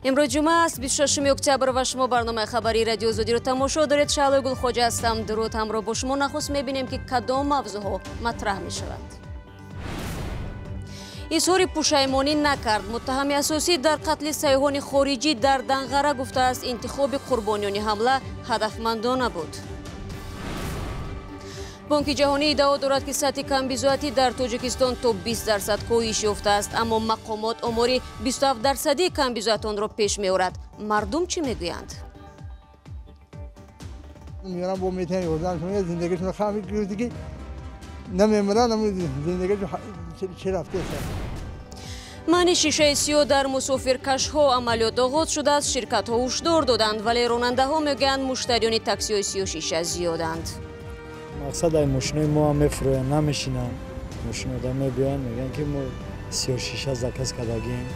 Имрӯз ҷумъа аст, 26 октябр ва шумо барномаи хабарии Радиои Озодиро тамошо доред. Шаҳлои Гулхоҷа ҳастам. Дуруд, ҳамроҳ бо шумо нахуст мебинем, ки кадом мавзӯъҳо матраҳ мешаванд. Изҳори пушаймонӣ накард. Муттаҳами асосӣ дар қатли сайёҳони хориҷӣ дар Данғара гуфтааст, интихоби қурбониёни ҳамла ҳадафмандона буд. Бонки ҷаҳонӣ иддао дорад, ки сатҳи камбизоатӣ дар Тоҷикистон то 20% коҳиш ёфтааст, аммо мақомот омори 27% камбизоатонро пеш меорад. Мардум чӣ мегӯянд? Меорам, бо метиҳан ёрдамшон, зиндагишон хами ки намемиран, зиндагишон чӣ рафтест. Маъни шишаи сиёҳ дар мусофиркашҳо амалиёт оғоз шудааст. Ширкатҳо ҳушдор доданд, вале ронандаҳо мегӯянд, муштариёни таксиҳои сиёҳшиша зиёданд. Мақсад ай мошинои мо ҳам мефурӯянд, намешинанд. Мошинода мебиёянд, мегӯянд, ки мо сиёҳшиша заказ кардагем.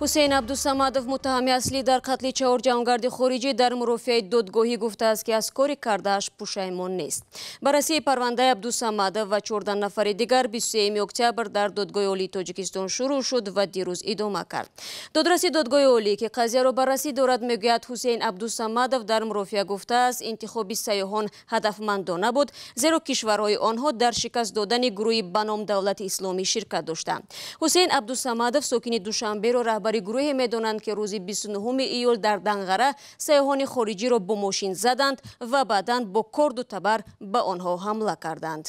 Ҳусейн Абдусамадов, муттаҳами аслӣ дар қатли чаҳор ҷаҳонгарди хориҷӣ, дар мурофиаи додгоҳӣ гуфтааст, ки аз кори кардааш пушаймон нест. Баррасии парвандаи Абдусамадов ва 14 нафари дигар 23 октябр дар Додгоҳи Олии Тоҷикистон шурӯъ шуд ва дирӯз идома кард. Додраси Додгоҳи Олӣ, ки қазияро баррасӣ дорад, мегӯяд, Ҳусейн Абдусамадов дар мурофиа гуфтааст, интихоби сайёҳон ҳадафмандона буд, зеро кишварҳои онҳо дар шикаст додани гурӯҳи ба ном Давлати Исломӣ ширкат доштанд. Ҳусейн Абдусамадов сокини Душанберо раҳбари гурӯҳе медонанд, ки рӯзи 29 июл дар Данғара сайёҳони хориҷиро бо мошин заданд ва баъдан бо корду табар ба онҳо ҳамла карданд.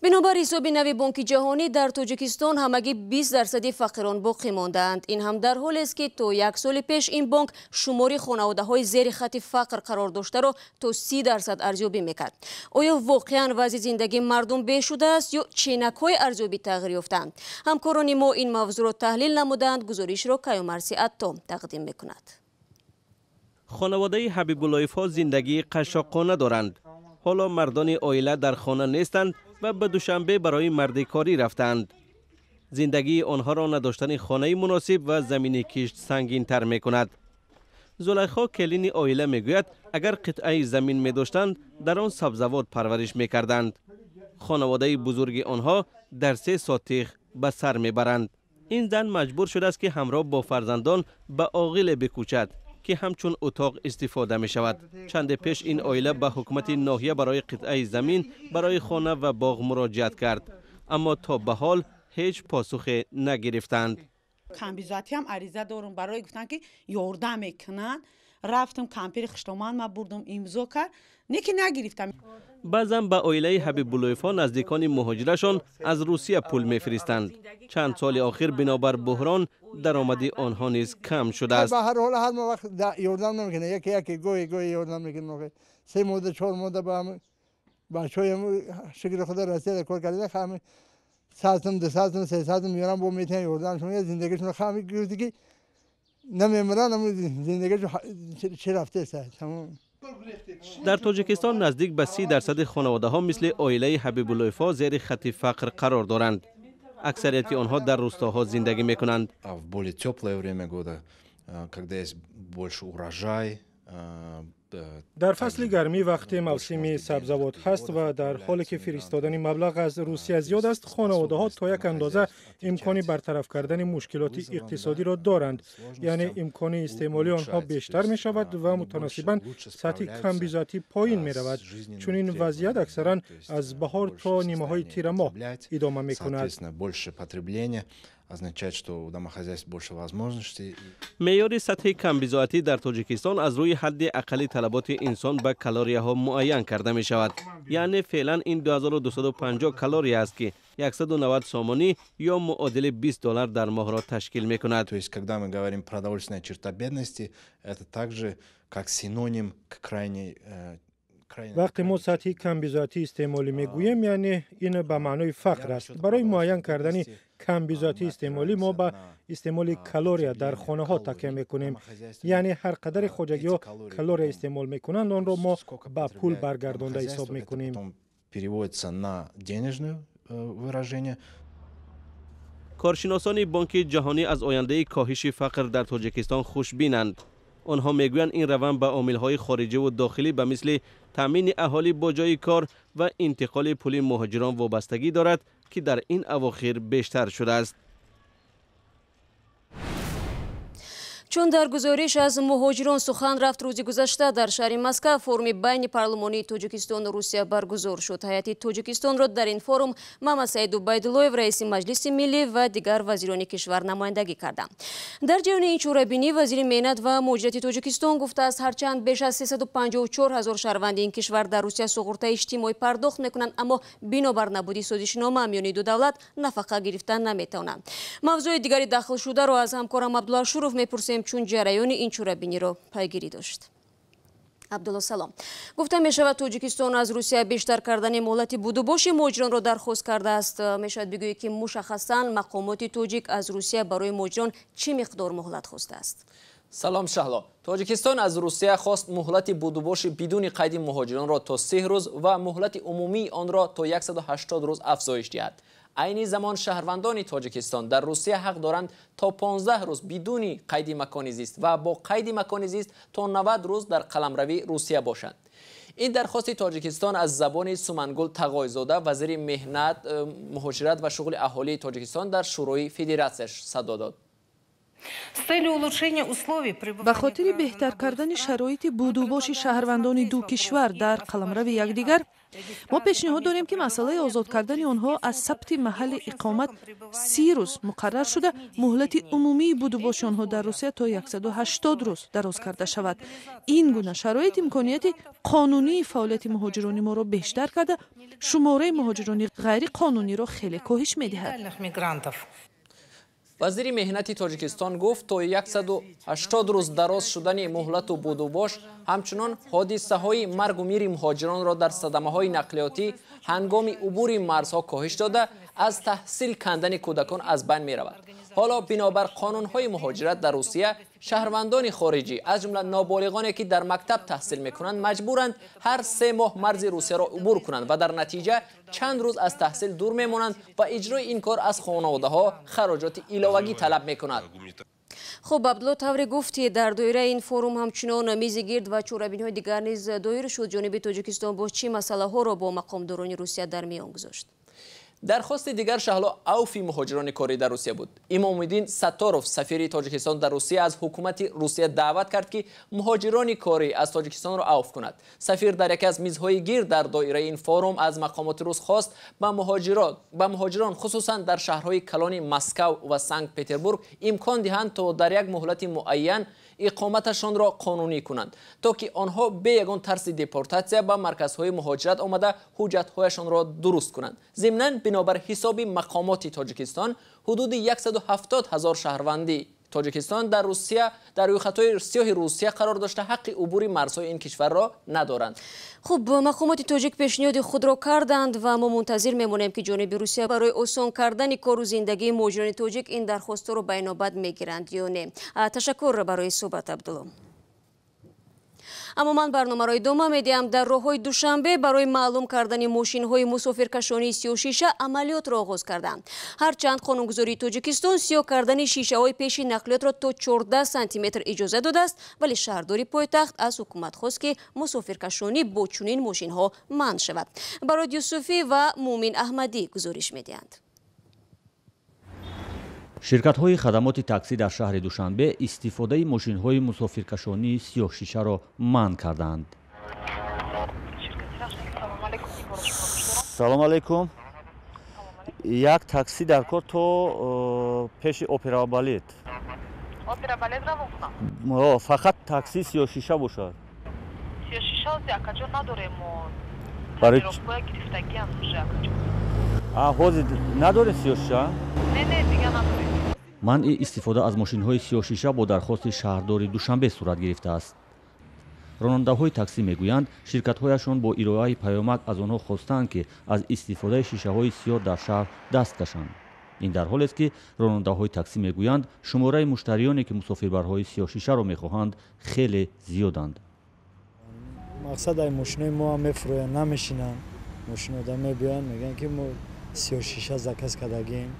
Бинобар ҳисоби нави Бонки ҷаҳонӣ, дар Тоҷикистон ҳамагӣ 20% фақирон боқӣ мондаанд. Ин ҳам дар ҳолест, ки то як соли пеш ин бонк шумори хонаводаҳои зери хатти фақр қарор доштаро то 30% арзёбӣ мекард. Оё воқеан вазъи зиндагии мардум беҳ шудааст ё ченакҳои арзёбӣ тағйир ёфтаанд? Ҳамкорони мо ин мавзӯъро таҳлил намуданд. Гузоришро Каюмарси Атто тақдим мекунад. Хонаводаи Ҳабибуллоевҳо зиндагии қашшоқона доранд. Ҳоло мардони оила дар хона нестанд ва ба Душанбе барои мардикорӣ рафтаанд. Зиндагии онҳоро надоштани хонаи муносиб ва замини кишт сангинтар мекунад. Зулайхо, келини оила, мегӯяд, агар қитъаи замин медоштанд, дар он сабзавот парвариш мекарданд. Хонаводаи бузурги онҳо дар 3 сотих ба сар мебаранд. Ин зан маҷбур шудааст, ки ҳамроҳ бо фарзандон ба оғиле бикӯчад, ки ҳамчун утоқ истифода мешавад. Чанде пеш ин оила ба ҳукумати ноҳия барои қитъаи замин барои хона ва боғ муроҷиат кард, аммо то ба ҳол ҳеҷ посухе нагирифтанд. Камбизоатиам ариза дорум, барои гуфтан, ки ёрдам мекунанд. Рафтам, кампири хуштоман ма бурдум, имзо кард, не ки нагирифтам. Баъзан ба оилаи Ҳабибуллоевҳо наздикони муҳоҷирашон аз Русия пул мефиристанд. Чанд соли охир бинобар буҳрон даромади онҳо низ кам шудааст. Ба ҳар ҳол, ҳар вақт ёрдам намекунад, яке яке, гоҳе гоҳе ёрдам мекунад. 3 моҳда, 4 моҳда ба бачаҳои шукри худо, Россияда кор карда, ҳами 100 сум, 200 сум, 300 сум меорам, бо метиҳан ёрдамшон, зиндагишон хами ки намемиран, зиндагишон чӣ рафтест, тамом. Дар Тоҷикистон наздик ба 30% хонаводаҳо мисли оилаи Ҳабибуллоевҳо зери хатти фақр қарор доранд. Аксарияти онҳо дар рустоҳо зиндагӣ мекунанд. В более теплое время года, когда есть больше урожай. Дар фасли гармӣ, вақте мавсими сабзавот ҳаст ва дар ҳоле ки фиристодани маблағ аз Русия зиёд аст, хонаводаҳо то як андоза имкони бартараф кардани мушкилоти иқтисодиро доранд, яъне имкони истеъмоли онҳо бештар мешавад ва мутаносибан сатҳи камбизоатӣ поин меравад. Чунин вазъият аксаран аз баҳор то нимаҳои тирамоҳ идома мекунад. Означает, что у домохозяйств больше возможностей. Меъёри сатҳи камбизоатӣ дар Тоҷикистон аз рӯи ҳадди ақалли талаботи инсон ба калорияҳо муайян карда мешавад. Яъне феълан ин 2250 калория аст, ки 190 сомонӣ ё муодили 20 доллар дар моҳро ташкил мекунад. То есть, когда мы говорим продовольственная черта бедности, это также как синоним к крайней Вақте мо сатҳи камбизоатии истеъмолӣ мегӯем, яъне ин ба маънои фақр аст. Барои муайян кардани камбизоатии истеъмолӣ мо ба истеъмоли калория дар хонаҳо такя мекунем, яъне ҳар қадаре хоҷагиҳо калория истеъмол мекунанд, онро мо ба пул баргардонда ҳисоб мекунем. Переводится на денежное выражение. Коршиносони Бонки Ҷаҳонӣ аз ояндаи коҳиши фақр дар Тоҷикистон хушбинанд. Онҳо мегӯянд, ин раванд ба омилҳои хориҷиву дохилӣ, ба мисли таъмини аҳолӣ бо ҷойи кор ва интиқоли пули муҳоҷирон вобастагӣ дорад. ки дар ин авохир бештар шудааст. Чун дар гузориш аз муҳоҷирон сухан рафт, рӯзи гузашта дар шаҳри Москва форуми байни парлумонии Тоҷикистону Русия баргузор шуд. Ҳайати Тоҷикистонро дар ин форум Мамасаид Убайдуллоев, раиси Маҷлиси миллӣ ва дигар вазирони кишвар намояндагӣ карданд. Дар ҷараёни ин чорабинӣ вазири меҳнат ва муҳоҷирати Тоҷикистон гуфтааст, ҳарчанд беш аз 354 ҳазор шаҳрванди ин кишвар дар Русия суғуртаи иҷтимоӣ пардохт мекунанд, аммо бинобар набуди созишнома миёни ду давлат нафақа гирифта наметавонанд. Мавзӯи дигари дахлшударо аз ҳамкорам Абдулло Ашуров мепурсем, чун ҷараёни ин чорабиниро пайгирӣ дошт. Абдулло, салом. Гуфта мешавад, Тоҷикистон аз Русия бештар кардани муҳлати будубоши муҳоҷиронро дархост кардааст. Мешавад бигӯед, ки мушаххасан мақомоти тоҷик аз Русия барои муҳоҷирон чӣ миқдор муҳлат хостааст? Салом, Шаҳло. Тоҷикистон аз Русия хост муҳлати будубоши бидуни қайди муҳоҷиронро то 3 рӯз ва муҳлати умумии онро то 180 рӯз афзоиш диҳад. Айни замон шаҳрвандони Тоҷикистон дар Русия ҳақ доранд то 15 рӯз бидуни қайди макони зист ва бо қайди макони зист то 90 рӯз дар қаламрави Русия бошанд. Ин дархости Тоҷикистон аз забони Сумангул Тағойзода, вазири меҳнат, муҳоҷират ва шуғли аҳолии Тоҷикистон дар Шӯрои Федератсия садо дод. Ба хотири беҳтар кардани шароити будубоши шаҳрвандони ду кишвар дар қаламрави якдигар, мо пешниҳод дорем, ки масъалаи озод кардани онҳо аз сабти маҳалли иқомат 30 рӯз муқаррар шуда, муҳлати умумии будубоши онҳо дар Русия то 180 рӯз дароз карда шавад. Ин гуна шароит имконияти қонунии фаъолияти муҳоҷирони моро бештар карда, шумораи муҳоҷирони ғайриқонуниро хеле коҳиш медиҳад. Вазири меҳнати Тоҷикистон гуфт, то 180 рӯз дароз шудани муҳлату будубош ҳамчунон ҳодисаҳои маргу мири муҳоҷиронро дар садамаҳои нақлиётӣ ҳангоми убури марзҳо коҳиш дода, аз таҳсил кандани кӯдакон аз байн меравад. Ҳоло бинобар қонунҳои муҳоҷират дар Русия, шаҳрвандони хориҷӣ, аз ҷумла ноболиғоне ки дар мактаб таҳсил мекунанд, маҷбуранд ҳар 3 моҳ марзи Русияро убур кунанд ва дар натиҷа чанд рӯз аз таҳсил дур мемонанд ва иҷрои ин кор аз хонаводаҳо хароҷоти иловагӣ талаб мекунад. Хуб, Абдулло, тавре гуфтӣ, дар доираи ин форум ҳамчунон мизи гирд ва чорабиниҳои дигар низ доир шуд. Ҷониби Тоҷикистон боз чӣ масъалаҳоро бо мақомдорони Русия дар миён гузошт? Дархости дигар, Шаҳло, авфи муҳоҷирони корӣ дар Русия буд. Имомиддин Сатторов, сафири Тоҷикистон дар Русия, аз ҳукумати Русия даъват кард, ки муҳоҷирони корӣ аз Тоҷикистонро авф кунад. Сафир дар яке аз мизҳои гирд дар доираи ин форум аз мақомоти рус хост ба муҳоҷирон, хусусан дар шаҳрҳои калони Москав ва Санкт-Петербург, имкон диҳанд то дар як муҳлати муайян иқоматашонро қонунӣ кунанд, то ки онҳо бе ягон тарси депортатсия ба марказҳои муҳоҷират омада ҳуҷҷатҳояшонро дуруст кунанд. Зимнан, бинобар ҳисоби мақомоти Тоҷикистон, ҳудуди 170 ҳазор шаҳрванди Тоҷикистон дар Русия дар рӯйхатҳои сиёҳи Русия қарор дошта, ҳаққи убури марзҳои ин кишварро надоранд. Хуб, мақомоти тоҷик пешниҳоди худро карданд ва мо мунтазир мемонем, ки ҷониби Русия барои осон кардани кору зиндагии муҳоҷирони тоҷик ин дархостҳоро ба инобат мегиранд ё не. Ташаккур барои суҳбат, Абдулло. Аммо ман барномаро идома медиҳам. Дар роҳҳои Душанбе барои маълум кардани мошинҳои мусофиркашонии сиёҳшиша амалиётро оғоз карданд. Ҳарчанд қонунгузории Тоҷикистон сиёҳ кардани шишаҳои пеши нақлиётро то 14 сантиметр иҷоза додааст, вале шаҳрдори пойтахт аз ҳукумат хост, ки мусофиркашонӣ бо чунин мошинҳо манъ шавад. Барод Юсуфӣ ва Муъмин Аҳмадӣ гузориш медиҳанд. Ширкатҳои хадамоти таксӣ дар шаҳри Душанбе истифодаи мошинҳои мусофиркашонии сиёҳшишаро манъ карданд. Салом алейкум. Як таксӣ дар кор то пеши опера балет. Опера балет равон? Фақат таксӣ сиёҳшиша бошад. Сиёҳшиша акаҷон надорем мо. Барои гирифтагиам уже акаҷон. Ҳозир надорем сиёҳшиша? Не, не, дига надорем. Манъи истифода аз мошинҳои сиёҳшиша бо дархости шаҳрдори Душанбе сурат гирифтааст. Ронандаҳои таксӣ мегӯянд, ширкатҳояшон бо ироаи паёмак аз онҳо хостаанд, ки аз истифодаи шишаҳои сиёҳ дар шаҳр даст кашанд. Ин дар ҳолест, ки ронандаҳои таксӣ мегӯянд, шумораи муштариёне ки мусофирбарҳои сиёҳшишаро мехоҳанд, хеле зиёданд. Мақсад ай мошинои мо ҳам мефурӯянд, намешинанд. Мошинода мебиёянд, мегӯянд, ки мо сиёҳшиша заказ кардагием.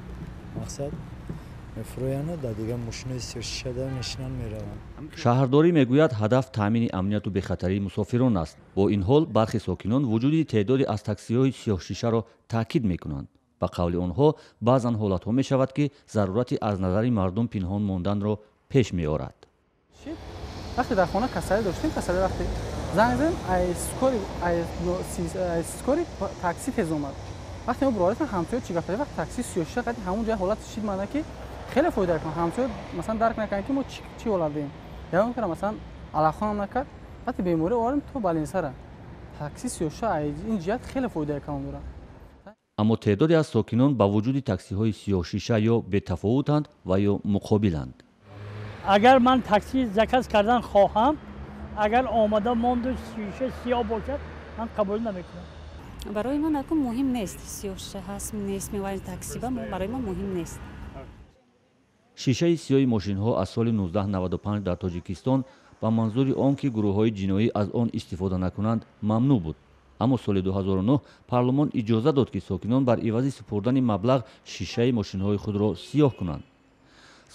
Мақсад мефурӯянд, дар дигар мошинои сиёҳшишада мешинанд, мераванд. Шаҳрдорӣ мегӯяд, ҳадаф таъмини амнияту бехатарии мусофирон аст. Бо ин ҳол бархи сокинон вуҷуди теъдоде аз таксиҳои сиёҳшишаро таъкид мекунанд. Ба қавли онҳо, баъзан ҳолатҳо мешавад, ки зарурати аз назари мардум пинҳон монданро пеш меорад. Вақте дар хона касалӣ доштем, касалӣ вақте занг задем, ай скорый такси тез омад. Вақте мо буроритем, ҳамсоя чӣ гап, вақт такси сиёшиша қади ҳамон ҷоя ҳолат шид, мана ки хеле фоида кунад. Ҳамсоя масалан дарк накард, ки мо чӣ ҳолат дорем. Ягон кара масалан алақонам накард. Вақте беморӣ овардем то балинсара. Такси сиёшиша ин ҷиҳат хеле фоидаи калон дорад. Аммо теъдоде аз сокинон ба вуҷуди таксиҳои сиёҳшиша ё бетафовутанд ва ё муқобиланд. Агар ман такси заказ кардан хоҳам, агар омада монду шиша сиёҳ бошад, ман қабул намекунам. Барои ман акун муҳим нест, сиёҳшиша ҳаст нест, меваи таксиба барои ман муҳим нест. Шишаи сиёҳи мошинҳо аз соли 1995 дар Тоҷикистон ба манзури он ки гурӯҳҳои ҷиноӣ аз он истифода накунанд мамнӯъ буд. Аммо соли 2009 парлумон иҷоза дод, ки сокинон бар ивази супурдани маблағ шишаи мошинҳои худро сиёҳ кунанд.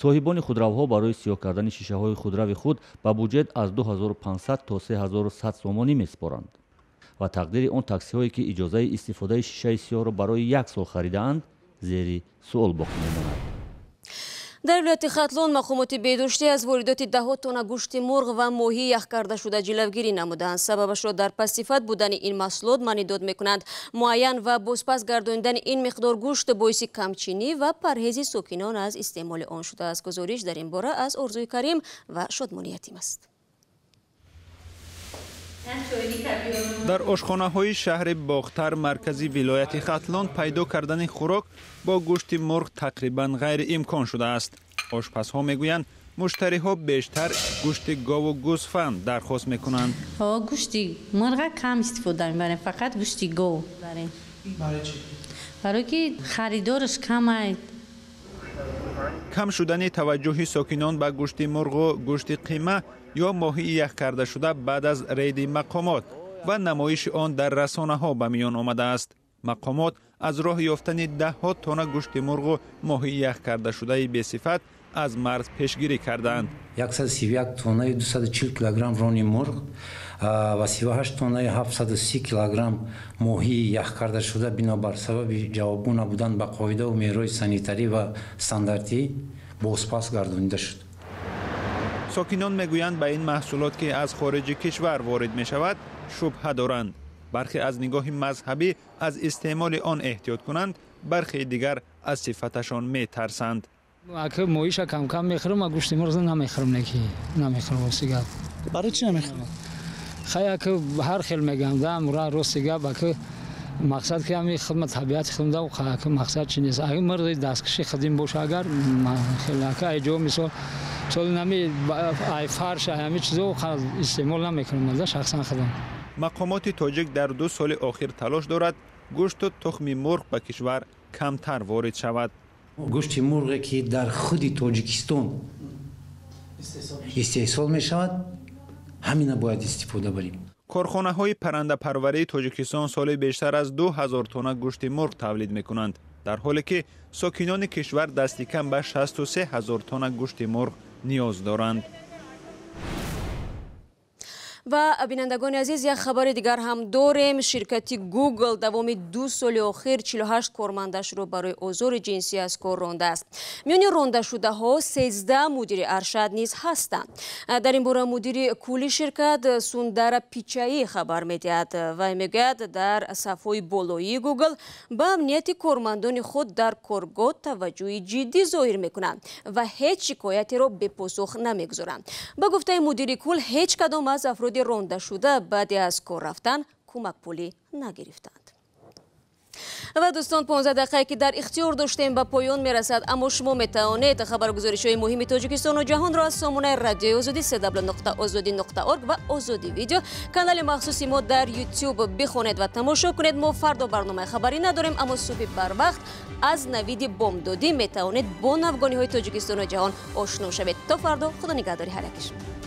Соҳибони худравҳо барои сиёҳ кардани шишаҳои худрави худ ба буҷет аз 2500 то 3100 сомонӣ месупоранд ва тақдири он таксиҳое, ки иҷозаи истифодаи шишаи сиёҳро барои як сол харидаанд, зери суол боқӣ мемонад. Дар вилояти Хатлон мақомоти беҳдоштӣ аз воридоти даҳҳо тонна гӯшти мурғ ва моҳӣ ях карда шуда ҷилавгирӣ намуданд. Сабабашро дар пастсифат будани ин маҳсулот маънидод мекунанд. Муайян ва бозпас гардондани ин миқдор гӯшт боиси камчинӣ ва парҳези сокинон аз истеъмоли он шудааст. Гузориш дар ин бора аз Орзуи Карим ва Шодмони Ятим аст. Дар ошхонаҳои шаҳри Бохтар, маркази вилояти Хатлон, пайдо кардани хӯрок бо гӯшти мурғ тақрибан ғайриимкон шудааст. Ошпазҳо мегӯянд, муштариҳо бештар гӯшти гову гӯсфанд дархост мекунанд. Гӯшти мурға кам истифода мебарем, фақат гӯшти гов. Барое ки харидораш камай. Кам шудани таваҷҷӯҳи сокинон ба гӯшти мурғу гӯшти қима ё моҳии ях карда шуда баъд аз рейди мақомот ва намоиши он дар расонаҳо ба миён омадааст. Мақомот аз роҳ ёфтани даҳҳо тонна гӯшти мурғу моҳии ях кардашудаи бесифат аз марз пешгирӣ кардаанд. 131 тоннаи 240 килограмм рони мурғ ва 38 тоннаи 730 килограмм моҳии ях кардашуда бинобар сабаби ҷавобгӯ набудан ба қоидаву меъёрҳои санитарӣ ва стандартӣ бозпас гардонида шуд. Сокинон мегӯянд, ба ин маҳсулот, ки аз хориҷи кишвар ворид мешавад, шубҳа доранд. Бархе аз нигоҳи мазҳабӣ аз истеъмоли он эҳтиёт кунанд, бархеи дигар аз сифаташон метарсанд. Ака, моҳиша камкам мехӯрам, а гӯшти мурғ намехӯрам, неки намехӯрам, рости гап. Барои чӣ намехӯрам? Хай, ака, ҳар хел мегӯям да, мура, рости гап, ака, мақсад ки ҳами хидмат табиати хидмат, ака, мақсад чи нест. Агар мурғи дасткаши хидим боша, агар хел, ака, ай ҷо мисол сол нами ай фарш, ай ҳами чизо истеъмол намекунам да шахсан худам. Мақомоти тоҷик дар 2 соли охир талош дорад гӯшту тухми мурғ ба кишвар камтар ворид шавад. Гӯшти мурғе, ки дар худи Тоҷикистон истеҳсол мешавад, ҳамина бояд истифода барем. Корхонаҳои паррандапарварии Тоҷикистон соли бештар аз 2000 тонна гӯшти мурғ тавлид мекунанд, дар ҳоле ки сокинони кишвар дасти кам ба 63 ҳазор тонна гӯшти мурғ ниёз доранд. Ва бинандагони азиз, як хабари дигар ҳам дорем. Ширкати Google давоми 2 соли охир 48 кормандашро барои озори ҷинсӣ аз кор рондааст. Миёни рондашудаҳо 13 мудири аршад низ ҳастанд. Дар ин бора мудири кулли ширкат Сундара Пичаи хабар медиҳад. Вай мегӯяд, дар сафҳои болоии Google ба амнияти кормандони худ дар коргоҳ таваҷҷӯҳи ҷиддӣ зоҳир мекунанд ва ҳеҷ шикоятеро бепосух намегузоранд. Ба гуфтаи мудири кул, ҳеҷ кадом аз афроди рондашуда баъди аз кор рафтан кӯмакпулӣ нагирифтанд. Ва дӯстон, 15 дақиқае ки дар ихтиёр доштем ба поён мерасад, аммо шумо метавонед хабаргузоришҳои муҳими Тоҷикистону ҷаҳонро аз сомонаи радиои Озодӣ www.ozodi.org ва Озодӣ видео, канали махсуси мо дар YouTube бихонед ва тамошо кунед. Мо фардо барномаи хабарӣ надорем, аммо субҳи барвақт аз навиди бомдодӣ метавонед бо навгониҳои Тоҷикистону ҷаҳон ошно шавед. То фардо, худо нигаҳдори ҳар яки шумо.